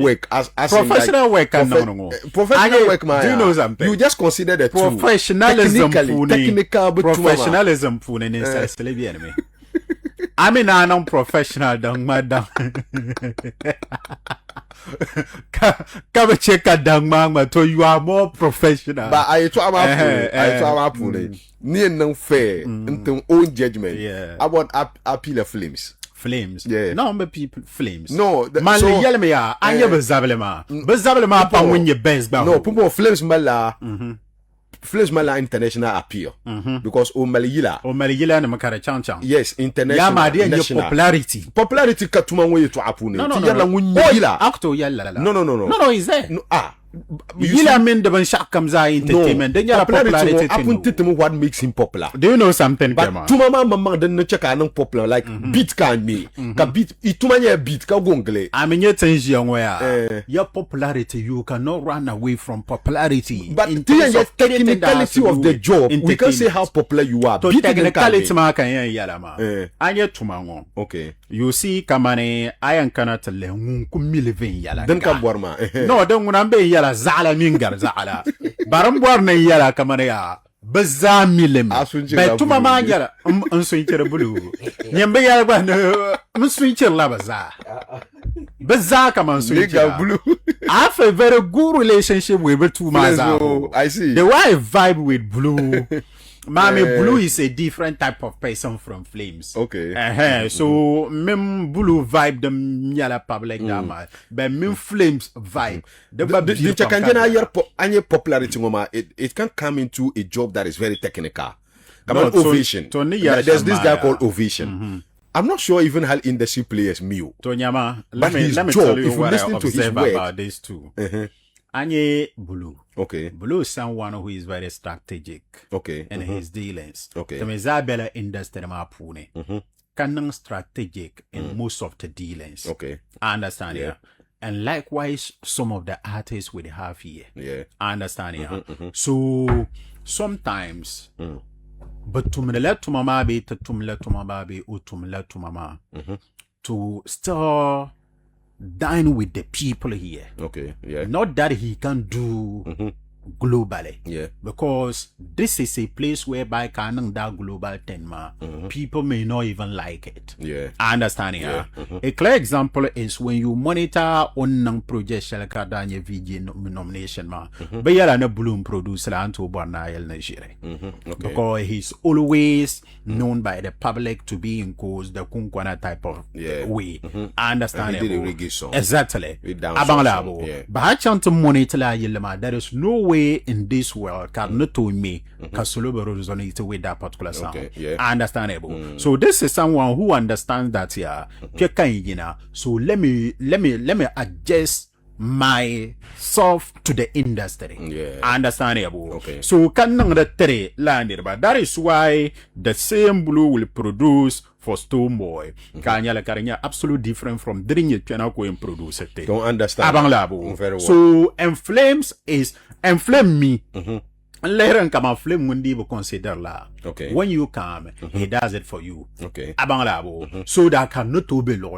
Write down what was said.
Work as Professional in like, work ka niŋdi ŋɔ. Professional Anye, work maa do you yaa. know something? You just consider the two. Professionalism Technically, puuni technical bi tuma maa. Professionalism puuni ninsalisili beni mi. A mi ni a niŋ professional din ŋma daŋ ka ka bi che ka daŋ maa ŋma to you are more professional. Ba a yɛtɔɣa maa puuni, a yɛtɔɣa maa puuni, ni yɛn niŋ fair n tin own judgment about a pila films. Flames. Yeah. No, n bi pii Flames. No, the, Man so, li yɛlimi yaa, a nyɛ bi zabili maa. Bi zabili maa pa ŋun nyɛ best gba. No, pumpɔ Flames malila Flames malila international appeal because o mali yila. O mali yila nima ka di chaŋ chaŋ. Yes, international. Yaa maa di yɛn nyɛ national. Popularity. Popularity ka tuma ŋɔ yɛtɔɣa puuni. No, no, Ti no, yɛrila no. ŋun nyɛ Oi, yila. a ku tooi yɛli lala. No. No, he's there. No, ah. You Yila see- mini di binshɛɣu kam zaa entertainment. Di nyɛla popularity popularity ŋɔ, a pun thing. ti timi what makes him popular. Do you know something, But Kema? tuma maa maŋmaŋ din ni chɛ ka a niŋ popular, like beat ka a ŋme, ka beat, i tuma nyɛla beat ka go n-gili. A mi nyɛ tin ʒiya ŋɔ yaa. Eh. Ya popularity, you cannot run away from popularity. But in ti yɛn terms yɛ of anything that has technicality to of do the with job, we can say entertainment. how popular you are. To Beat din ka a technicality ŋme. maa ka n yɛn yɛla maa. Eh. A nyɛ tuma ŋɔ. Okay. You see, kamani a yɛn kana ti lihi ŋun ku mili viɛnyɛla Din ka ga. bɔri maa, ɛhɛn. No, din ŋuna m-be n-yɛla zaɣila mini gari zaɣila. Bari m bɔri ni n yɛla kamani yaa bɛ zaa milimi. A sunchirila Bɛ tuma maa buluu. nyɛla n sunchiri buluu. Nyini bɛ yɛli gba ni n sunchirila bɛ zaa. Bɛ zaa kaman Ni sunchira. ga buluu. I have a very good relationship with bɛ two maa Please, zaa. oh, I see. The way I vibe with Blue, Mami, Blue is a different type of person from Flames. So, mim Blue vibe dem nyɛla public dama, but mim Flames vibe. The ba The beautiful chakanje na kind. yɛri anye popularity ŋɔ maa, it can come into a job that is very technical. Come No, on, Ovation. to ni yɛri There's shɛm this maa guy yaa. called Ovation. I'm not sure even how industry players knew. To nyama, But let me his let me job, tell you if you what I listen to his observe work- about these two. Anye Blue. Blue is someone who is very strategic in his dealings. To me zaa bela industry maa puuni. Ka niŋ strategic in most of the dealings. I understand, yeah. And likewise, some of the artists we have here. I understand, yeah. So sometimes, but tumla tuma maa bee ti tumla tuma maa bee o tumla tuma maa to still dine with the people here. Not that he can do globally. Because this is a place whereby ka niŋ that global thing maa, people may not even like it. I understand, yeah. A clear example is when you monitor on niŋ project shɛli ka daa nyɛ VJ nomination maa. Bɛ yɛla ni Bloom produce la an tooi bɔri ni a yɛli ni ʒiri. Because he's always known by the public to be in quotes the kunkwana type of way. I understand And he it. did a reggae song. Exactly. With down Abang song, labo. yeah. But I chant to monitor la yɛlli maa. There is no way in this world ka ni tooi me ka salo bi resonate with that particular sound. I understand it. So this is someone who understands that, yeah, kpe ka n yina. So let me adjust myself to the industry. I understand it. So kan niŋ di tiri la niriba. That is why the same Blue will produce for Stonebwoy. Ka nyɛla ka di nyɛ absolute different from diri nyɛ kpɛna ko yin produce ti. Don't understand. Abaŋ laabu. Very well. So and Flames is and Flame me. N lihiri n kaman Flame ŋun dii bi consider la. When you come, he does it for you. Abaŋ laabu. So that ka ni tooi be luɣuli.